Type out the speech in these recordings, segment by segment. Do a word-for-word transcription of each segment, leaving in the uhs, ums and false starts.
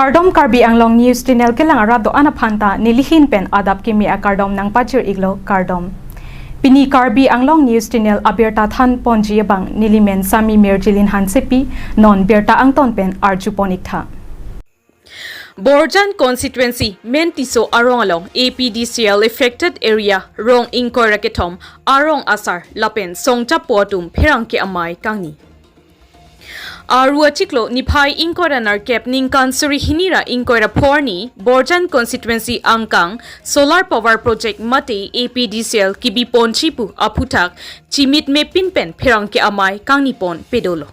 Kardom, Karbi Anglong News Channel kelang arat do-an aphan ta nelihin pen adap kimi akardom nangpajir-iklo, kardom. Pini Karbi Anglong News Channel abirta thanponji abang nelimen Sami Mirjilin Hansepi, non birta angton pen arjupon-iktha. Borjan constituency Mentiso arong along A P D C L affected area rong ingkoi ra kethom arong asar lapen songjapo atum pherangke amei kangni. Aru achiklo niphai ingkoi ra nerkep ningkan suri hini ra ingkoi ra pho arni Borjan constituency angkang solar power project mate A P D C L kebiponji pu aphuthak chimitme pin pen pherangke amei kangnipon pedolo.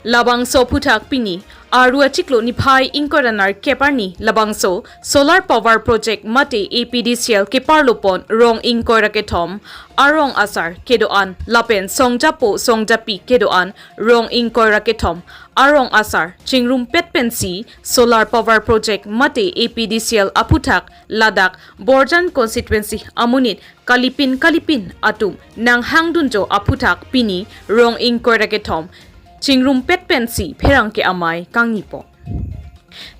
Labangso aphuthak pini aru achiklo niphai ingkoi ra nerkep arni labangso solar power project mate A P D C L keparlopon rong ingkoi ra kethom arong asar kedo-an lapen songjapo songjapi kedo-an rong ingkoi ra kethom arong asar chingrumpet pensi solar power project mate A P D C L aphuthak ladak Borjan constituency amonit kalipin kalipin atum nanghangdunjo aphuthak pini rong ingkoi ra kethom chingrumpet pensi pherangke amei kangnipo.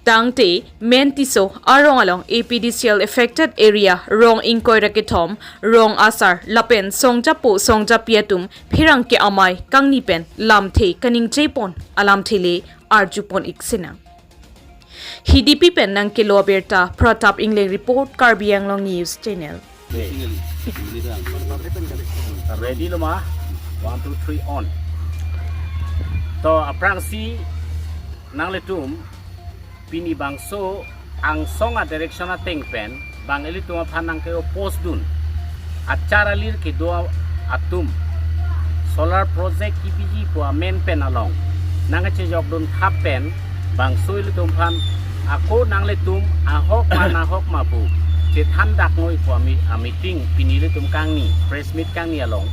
Tangte Mentiso arong along A P D C L affected area rong ingkoi ra kethom rong asar lapen songjapo songjapi atum pherangke amei kangni pen lamthe kaningjepon alamthe le arjupon-ik sinang. Hidipi pen nangkelo abirta Pratap Engleng report, Karbi Anglong News Channel. Ready lo ma? One, two, three, on. To aphrangsi nanglitum pini bangso angsong a direction ateng pen bang ilitum aphan nangke-oppose dun achar alir kedo atum solar project kebiji pu amen pen along nangkechejokdun thap pen bangso ilitum aphan ako nanglitum ahok ma nahok ma pu chethan dak noi pu ami a meeting pini ilitum kangni press meet kangni along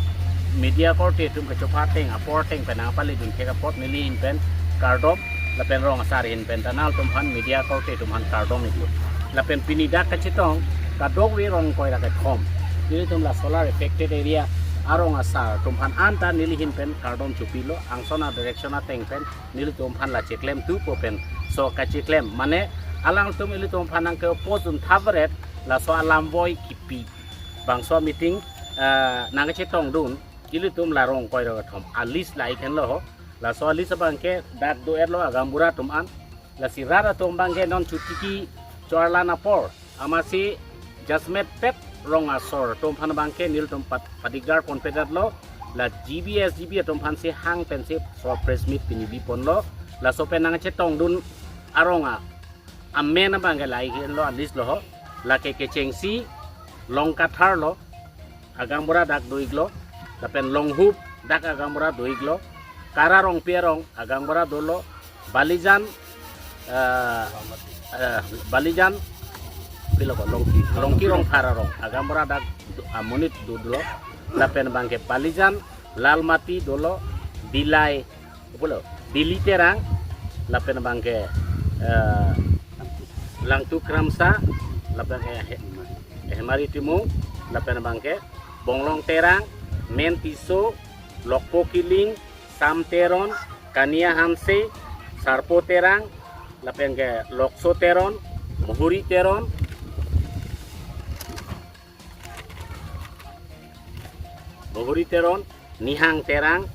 media korte atum kechopha ateng apor ateng pen nangpali dun thek apot nelihin pen kardom lapen rong asar ahin pen ta nanglitum aphan media korte atum aphan kardom-iklo. Lapen pini dak kachetong kadokave rong ingkoi ra kethom ilitum la solar affected area arong asar atum aphan anta nelihin pen kardom chopilo, angsong a direction ateng pen nelitum aphan la cheklemthupo pen so kacheklem mane alangtum ilitum aphan nangke-oppose dun thap ret laso alam voi kipi bangso meeting, eh, nangkechetongdun ilitum la rong ingkoi ra kethom a list la-ik henlo ho. Laso a list abangke dak do-etlo agaonbura atum an. Lasi rat atum abangke non chotiki cho-arlan apor amatsi judgment pet rong asor atum aphan abangke nelitum pat-, padigdar ponpedetlo. La G B S G B atum aphansi hang pensi so press meet pini biponlo. Laso pen nangchetongdun arong a amen abangke la-ik henlo a list lo ho. Lake kechengsi Longkathar lo, agaonbura dak do-iklo, lapen Longhup dak agaonbura do-iklo, Kara Rongpi arong agaonbura dolo, Balijan, eh, eh, Balijan, pilo ko, Longki, Longki Rongphar arong agaonbura dak do-, amonit dodolo, lapen abangke Balijan, Lalmati dolo, Bilai, pulo, Bili Terang, lapen abangke, eh, Langtu Kramsa, lapen ke He-, Hemari Timung, lapen abangke Bonglong Terang, Mentiso, Lokpo Killing, Sam Teron, Kania Hanse, Sarpo Terang, lapen ke Lokso Teron, Muhuri Teron, Bohori Teron, Nihang Terang,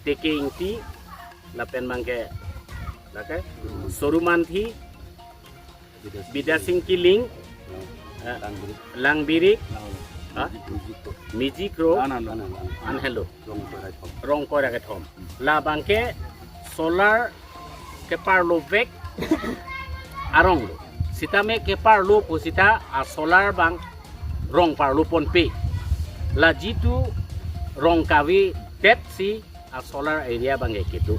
Teke Ingti, lapen abangke, lake, Soru Manthi, Bidasing Killing, eh, Langbirik, ha? Mijikro, Anhelo, rong ingkoi ra kethom. Labangke solar keparlovek arong lo. Sitame keparlo pusita a solar abang rong parlo ponpe. La jitu rong kavedetsi a solar area abangke kedo.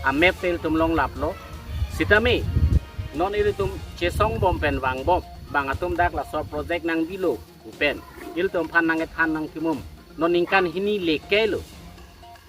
A map tel tum longlaplo. Sitame non ilitum chesong bom pen vangbom, bang atum dak laso project nangbilo pu pen ilitum aphan nangkethan nangkimum. Non ningkan hini leke lo.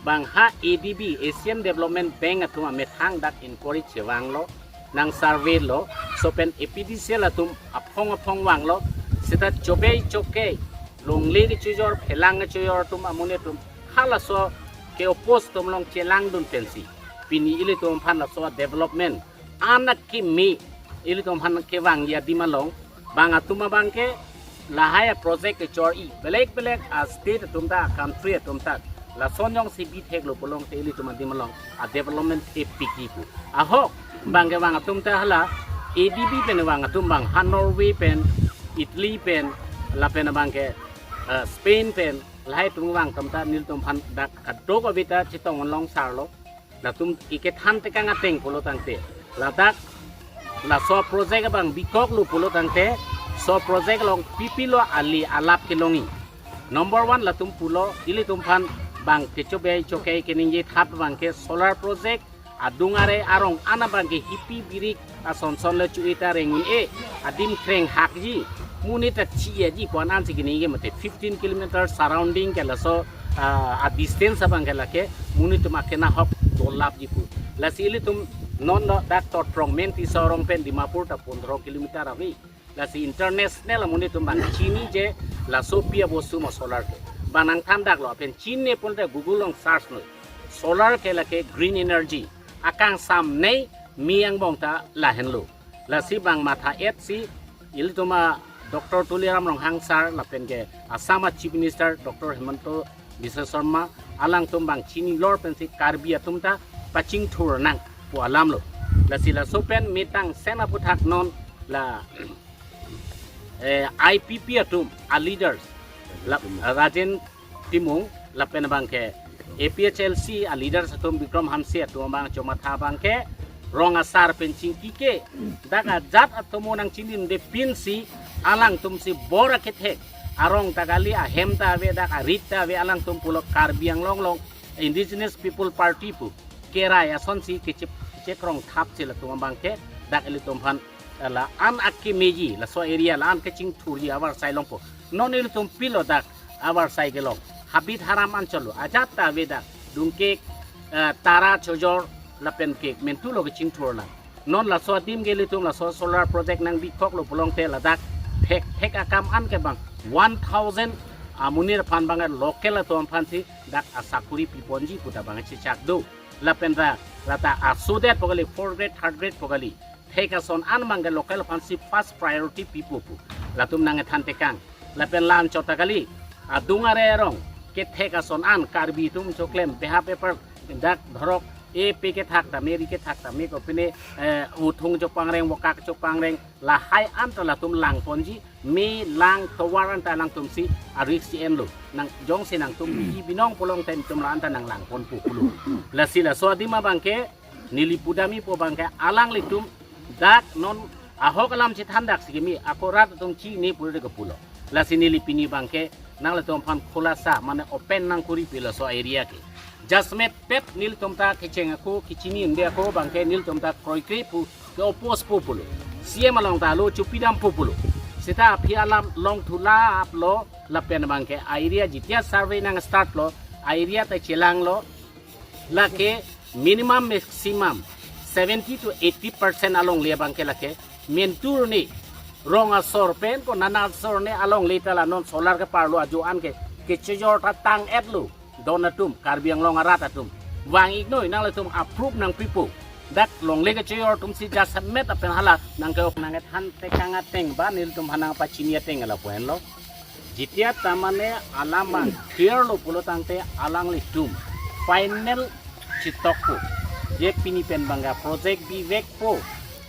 Bang ha A D B, Asian Development Bank atum amethang dak inquiry chevanglo, nang survey lo, laso pen A P D C L atum aphong aphong vanglo, seta chobei choke, longle kechojor, phelang kechojor atum amonit atum, halaso ke-oppose atum along chelangdun pensi pini ilitum aphan laso development Anak kimi ilitum aphan kevangji adim along, bang atum abang ke lahai a project kechor-i, belek belek a state atum ta, country atum ta, lason jongsi bithek lo pulote ilitum adim along a development epik-i pu. Ahok bang kevang atum ta hala A D B pen vang atum bang ha Norway pen, Italy pen, lapen abang ke eh, Spain pen, lahai atum vang atum ta nelitum aphan dak kadokave ta chetong long sar lo. Latum ikethan tekang ateng pulo tangte, ladak laso project abang bikok lo pulo tangte, so project along pipi lo ali alap kelong-i. Number one, latum pulo ilitum aphan bang kechobe choke keningje thap abang ke solar project, adung are arong an abang ke hipi birik asonson le chu-i ta rengun e, adim kreng hakji, monit ta chi-eji pu an ansi keningje mate fifteen kilometer surrounding ke laso ah, a distance abang ke lake monit atum akena hok dolapji pu. Lasi ilitum non lo dak Totrong main Tisorong pen Dimapur ta pondro kilometer ave. Lasi international amonit atum bang chiniji laso pi abostu ma solar ke. Bang nangthan dak lo, pen chini pon ta Google along search noi. Solar ke lake green energy. Akangsam nei mi angbong ta lahenlo. Lasi bang matha-et si ilitum a Doctor Tuliram Ronghang sir lapen ke Assam a Chief Minister Doctor Himanta Biswa Sarma, alangtum bang chini lor pensi Karbi atum ta pachingthur nang pu alam lo. Lasi laso pen mitang sen aputhak non la eh, I P P atum a leaders, la, Rajen Timung, lapen abang ke A P H L C a leaders atum, Bikram Hanse atum abang chomatha abang ke rong asar pen chingki ke, dak ajat atum nang chini de pinsi alangtum si bor akethek arong ta kali, ahem ta ave, dak arit ta ave, alangtum pulo Karbi Anglong along Indigenous People Party pu kerai asonsi kechep, chekrong thap si latum abang ke dak ilitum aphan la-an akemeji, laso area la-an kechingthurji avarsai longpo. Non ilitum pilo dak avarsai kelong. Habit haram anchot lo. Ajat ta ave dak dungke, eh, tara chojor lapen ke mentu lo kechingthur lang. Non laso adim ke ilitum laso solar project nang bikok lo pulote ladak thek thek akam an ke bang one thousand amonit aphan bang local atum aphan si dak asakuri piponji pu ta bang chechak do. Lapen ta lata asodet pu kali, fourth grade, third grade pu kali, thek ason an bang ke local aphan si first priority pipo pu latum nangthan tekang. Lapen la-anchot ta kali, adung are arong kethek ason an Karbi atum choklem beha paper dak dhorok epe kethak tame, ri kethak tame, kopine, eh, uthung chopangreng, wokak chopangreng, lahai an ta latum langponji, me lang tovar an ta alangtum si a-risk si enlo. Nang jongsi nangtum biji binong pulote nelitum la-an ta nang langponpo pulo. Lasi laso adim abang ke neli pudam-ipo abang ke alanglitum dak non ahok alam chethan dak si kimi ako rat atum chini puri ke pulo. Lasi neli pini abang ke nanglitum aphan khulasa mane open nang kuri pilo laso area ke. Jasemet pet nelitum ta kecheng ako, kechini inde ako abang ke nelitum ta kroikre pu ke oppose po pulo. C M along ta lo chupidampo pulo. Seta aphi alam longthu la-ap lo lapen abang ke a area jitia survey nang start lo, a area ta chelang lo, lake minimum maximum seventy to eighty percent alongle abang ke lake mentu arni rong asor pen ko nana asor arni alongle ta la non solar keparlo ajo an ke kechejor ta tang-et lo. Don atum, Karbi Anglong arat atum, vang-iknoi, nanglitum approve nangpipo. Dak longle kechejor atum si jasemet apen hala nang ke nangthan tekang ateng ba nelitum aphan nang pachini ateng lapu-an lo. Jitia ta mane alam abang clear lo pulo tangte alanglitum final chetokpo. Je pini pen abang ke project bivekpo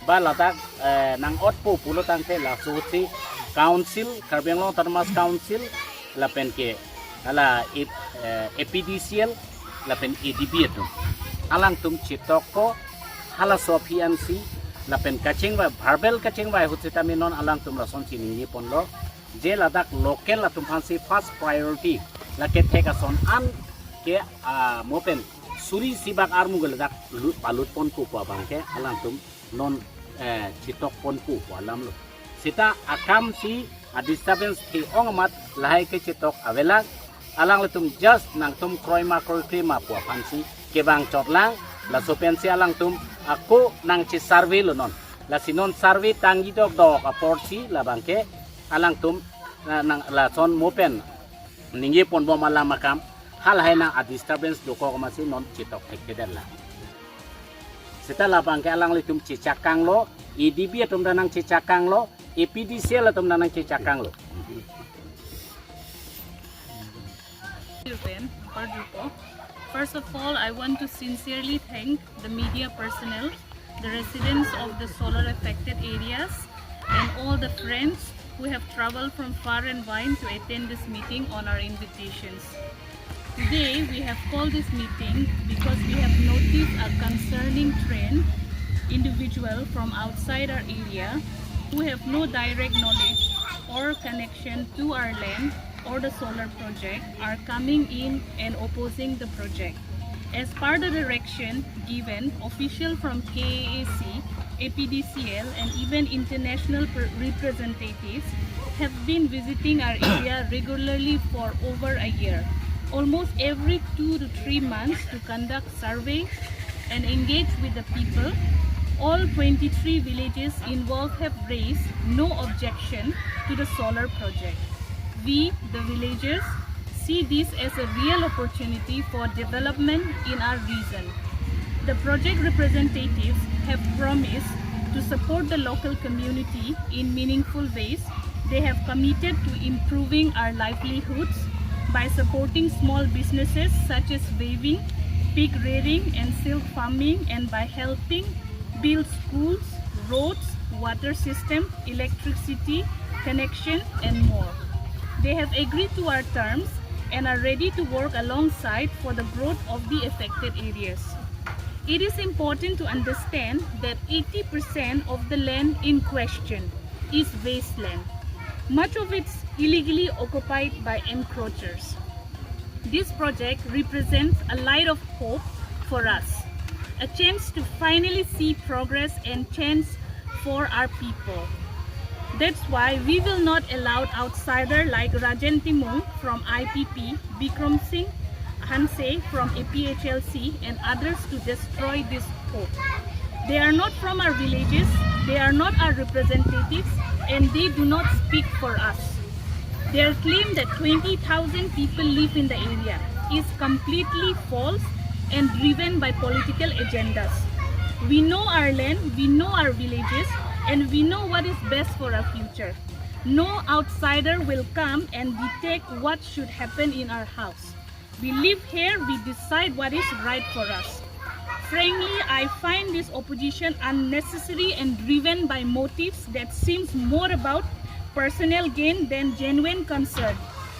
ba ladak, eh, nang-otpo pulo tangte laso si council, Karbi Anglong Autonomous Council, lapen ke hala ip-, eh, A P D C L lapen A D B atum, alangtum chetokpo, halaso aphi ansi lapen kachingvai, verbal kachingvai ahut sitame non alangtum lason chiningje ponlo. Je ladak local atum aphan si first priority, lake thek ason an ke, ah, mo pen suri isi bak armu ke ladak lut, palut ponpo pu abang ke alangtum non, eh, chetok ponpo pu alam lo. Seta akam si a disturbance ke-ong amat lahai ke chetok avelang, alanglitum just nangtum kroi ma kroikre ma pu aphan si kevang chot lang, laso pensi alangtum ako nangche survey lo non. Lasi non survey tangji dokdok apor si labang ke alangtum, eh, nang lason mo pen ningje ponbom alam akam, halahai nang a disturbance dokok amatsi non chetok thekthedet lang. Seta labang ke alanglitum chechakanglo, A D B atum ta nangchechakanglo, A P D C L atum ta nangchechakanglo. Rupen, Upper Drupo. First of all, I want to sincerely thank the media personnel, the residents of the solar affected areas, and all the friends who have traveled from far and wide to attend this meeting on our invitations. Today, we have called this meeting because we have noticed a concerning trend. Individual from outside our area who have no direct knowledge or connection to our land or the solar project are coming in and opposing the project. As per the direction given, official from K A A C, A P D C L, and even international per- representatives have been visiting our area regularly for over a year, almost every two to three months, to conduct survey and engage with the people. All twenty-three villages involved have raised no objection to the solar project. We, the villagers, see this as a real opportunity for development in our region. The project representatives have promised to support the local community in meaningful ways. They have committed to improving our livelihoods by supporting small businesses such as weaving, pig rearing, and silk farming, and by helping build schools, roads, water system, electricity connection, and more. They have agreed to our terms and are ready to work alongside for the growth of the affected areas. It is important to understand that eighty percent of the land in question is wasteland. Much of it's illegally occupied by encroachers. This project represents a light of hope for us, a chance to finally see progress and change for our people. That's why we will not allow outsider like Rajen Timung from I P P, Bikram Singh Hanse from A P H L C, and others to destroy this hope. They are not from our villages, they are not our representatives, and they do not speak for us. Their claim that twenty thousand people live in the area is completely false and driven by political agendas. We know our land, we know our villages, and we know what is best for our future. No outsider will come and dictate what should happen in our house. We live here, we decide what is right for us. Frankly, I find this opposition unnecessary and driven by motives that seems more about personal gain than genuine concern.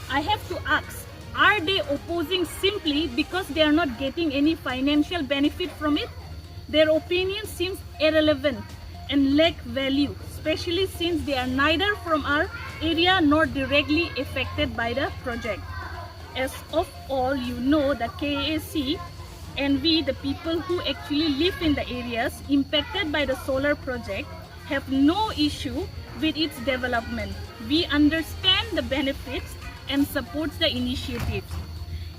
I have to ask, are they opposing simply because they are not getting any financial benefit from it? Their opinion seems irrelevant and lack value, especially since they are neither from our area nor directly affected by the project. As of all you know, the K A A C and we, the people who actually live in the areas impacted by the solar project, have no issue with its development. We understand the benefits and supports the initiative.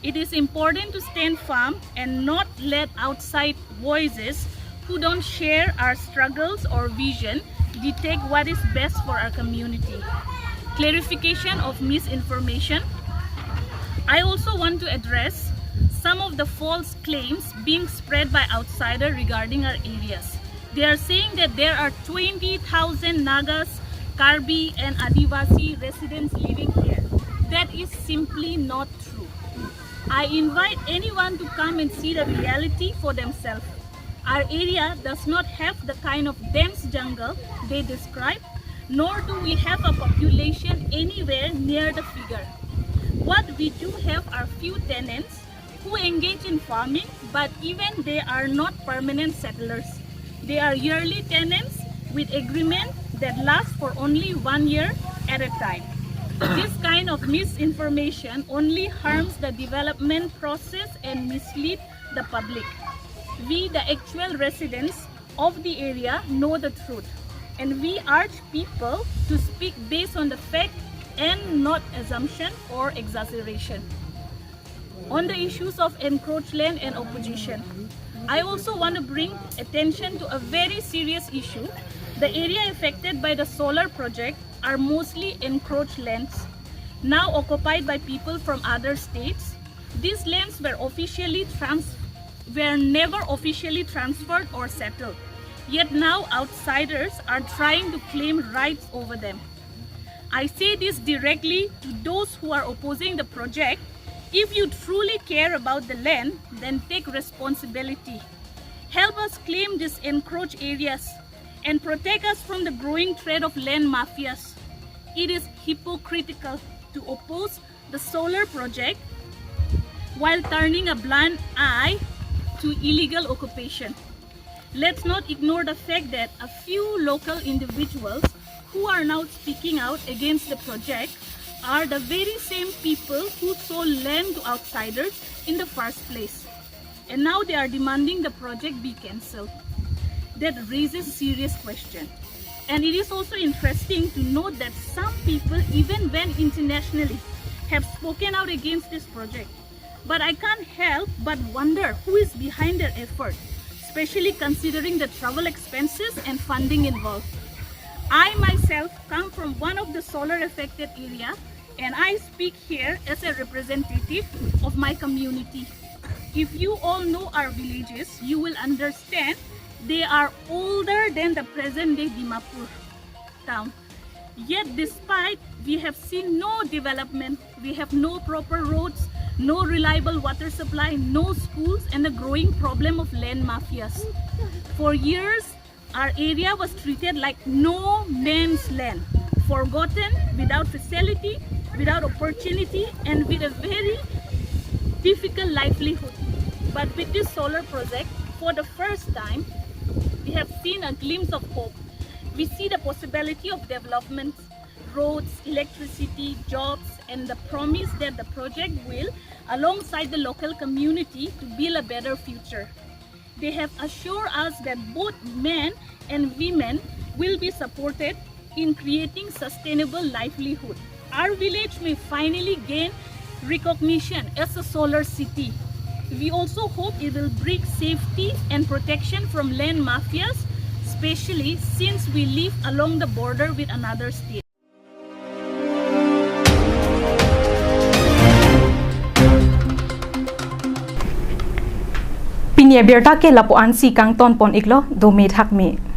It is important to stand firm and not let outside voices who don't share our struggles or vision dictate what is best for our community. Clarification of misinformation. I also want to address some of the false claims being spread by outsider regarding our areas. They are saying that there are twenty thousand Nagas, Karbi and Adivasi residents living here. That is simply not true. I invite anyone to come and see the reality for themselves. Our area does not have the kind of dense jungle they describe, nor do we have a population anywhere near the figure. What we do have are few tenants who engage in farming, but even they are not permanent settlers. They are yearly tenants with agreement that lasts for only one year at a time. This kind of misinformation only harms the development process and mislead the public. We, the actual residents of the area, know the truth, and we urge people to speak based on the fact and not assumption or exaggeration. On the issues of encroached land and opposition, I also want to bring attention to a very serious issue. The area affected by the solar project are mostly encroached lands, now occupied by people from other states. These lands were officially trans- were never officially transferred or settled. Yet now outsiders are trying to claim rights over them. I say this directly to those who are opposing the project. If you truly care about the land, then take responsibility. Help us claim these encroached areas and protect us from the growing threat of land mafias. It is hypocritical to oppose the solar project while turning a blind eye to illegal occupation. Let's not ignore the fact that a few local individuals who are now speaking out against the project are the very same people who sold land to outsiders in the first place. And now they are demanding the project be cancelled. That raises serious question. And it is also interesting to note that some people, even when internationally, have spoken out against this project. But I can't help but wonder who is behind their effort, especially considering the travel expenses and funding involved. I myself come from one of the solar affected area, and I speak here as a representative of my community. If you all know our villages, you will understand they are older than the present day Dimapur town. Yet despite we have seen no development, we have no proper roads, no reliable water supply, no schools, and a growing problem of land mafias. For years, our area was treated like no man's land, forgotten, without facility, without opportunity, and with a very difficult livelihood. But with this solar project, for the first time, we have seen a glimpse of hope. We see the possibility of development, roads, electricity, jobs, and the promise that the project will, alongside the local community, to build a better future. They have assured us that both men and women will be supported in creating sustainable livelihood. Our village may finally gain recognition as a solar city. We also hope it will bring safety and protection from land mafias, especially since we live along the border with another state. Pini abirta ke lapu-ansi kangton pon iklo, dome thakme.